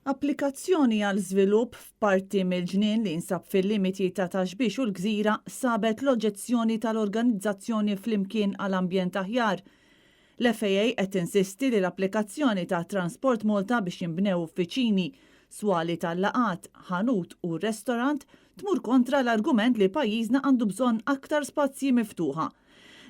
Applikazzjoni għal żvilupp f'parti mill-ġnien li jinsab fil-limiti ta' Ta' Xbiex u l-Gżira sabet l-oġġezzjoni tal-organizzazzjoni Flimkien għal Ambjent Aħjar. L-FAA qed tinsisti li l-applikazzjoni ta' Transport Malta biex jinbnew uffiċini, swali tal-laqgħat, ħanut u restorant tmur kontra l-argument li pajjiżna għandu bżonn aktar spazji miftuħa.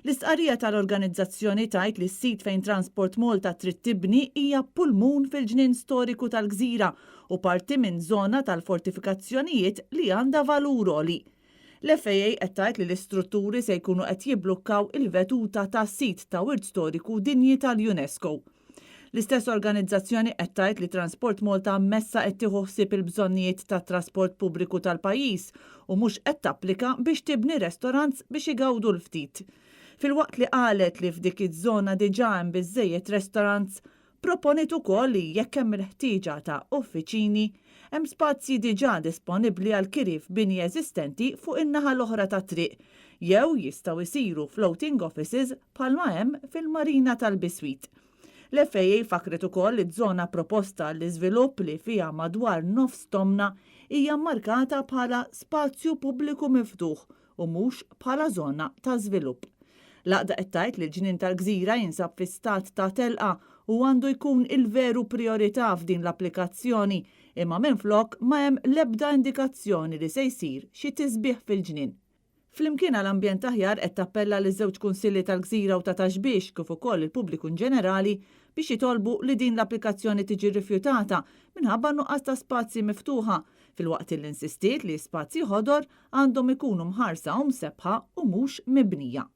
L-istqarrija tal-organizzazzjoni tgħid li s-sit fejn Transport Malta trid tibni hija pulmun fil-ġnien storiku tal-gżira u parti minn żona tal-fortifikazzjonijiet li għandha valur għoli. L-FAA qed tgħid li l-istrutturi se jkunu qed jibblukkaw il-veduta ta' sit ta' wirt storiku dinji tal-UNESCO. L-istess organizzazzjoni qed tgħid li Transport Malta messha qed tieħu ħsieb il-bżonnijiet tat-trasport pubbliku tal-pajjiż u mhux qed tapplika biex tibni restaurants biex igawdu l-ftit. Filwaqt li qalet li f'dik iż-żona diġà hemm biżżejjed restaurants, proponiet ukoll li jekk hemm il-ħtieġa ta' uffiċini, hemm spazji diġà disponibbli għall-kiri f'bini eżistenti fuq in-naħa l-oħra tat-triq jew jistgħu jsiru floating offices bħalma hemm fil-Marina tal-Biswit. L-FAA fakkret ukoll li z-zona proposta għall-iżvilupp li fiha madwar nofs tomna hija mmarkata bħala spazju pubbliku miftuħ u mhux bħala żona ta' żvilupp. L-għaqda qed tgħid li l-ġnien tal-gżira jinsab fi stat ta' telqa u għandu jkun il-veru prijorità f'din l-applikazzjoni imma minflok ma hemm l-ebda indikazzjoni li se jsir xi tisbiħ fil-ġnien. Flimkien għal Ambjent Aħjar qed tappella liż-żewġ kunsilli tal-Gżira u ta' Ta' Xbiex kif ukoll il-pubbliku inġenerali biex jitolbu li din l-applikazzjoni tiġi rrifjutata minħabba n-nuqqas ta' spazji miftuħa filwaqt illi insistiet li spazji ħodor għandhom ikunu mħarsa u msebbħa u mhux mibnija.